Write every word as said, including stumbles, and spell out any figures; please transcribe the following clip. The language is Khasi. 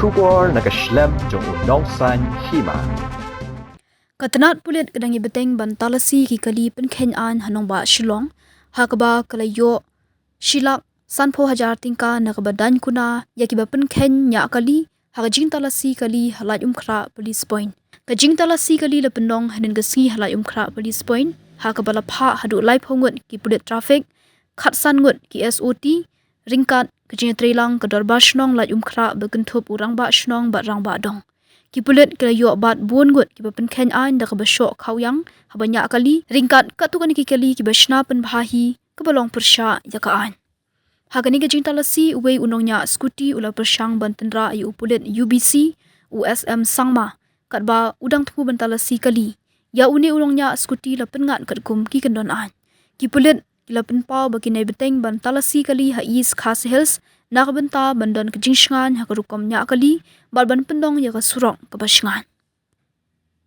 Khubor na ka shlem jong u nongsan hima. Ka tnat pulit ka dang ïa bteng ban talasi ki kali pynkheiñ aiñ ha nongbah Shillong, ha kaba ka la ïoh shilak sanphew hajar tyngka na kaba daiñ kuna ïa kiba pynkheiñ ñiah kali ha ka jingtalasi kali ha Laitumkhrah Police Point. Ka jingtalasi kali la pynlong hynnin ka sngi ha Laitumkhrah Police Point, ha kaba la phah haduh laiphew ngut ki pulit traffic, khatsan ngut ki S O T, ryngkat ka jingïatreilang ka Dorbar Shnong Laitumkhrah ba kynthup u Rangbah Shnong bad Rangbah Dong. Ki pulit ki la ïoh bat bun ngut kiba pynkheiñ aiñ da kaba shoh khawiang haba ñiah kali, ryngkat katto katne ki kali kiba shna pynbha hi, kaba long pyrshah ïa ka aiñ. Ha kane ka jingtalasi, uwei u nongñiah scooty u la pyrshang ban tynrah ïa u pulit U B C, u S M Sangma, katba u dang thmu ban talasi kali. Ïa une u nongñiah scooty la pynngat katkum ki kyndon aiñ. Ki pulit ki la pynpaw ba kin ïa bteng ban talasi kali ha East Khasi Hills na ka bynta ban don ka jingshngaiñ ha ka rukom ñiah kali bad ban pynlong ïa ka surok kaba shngaiñ.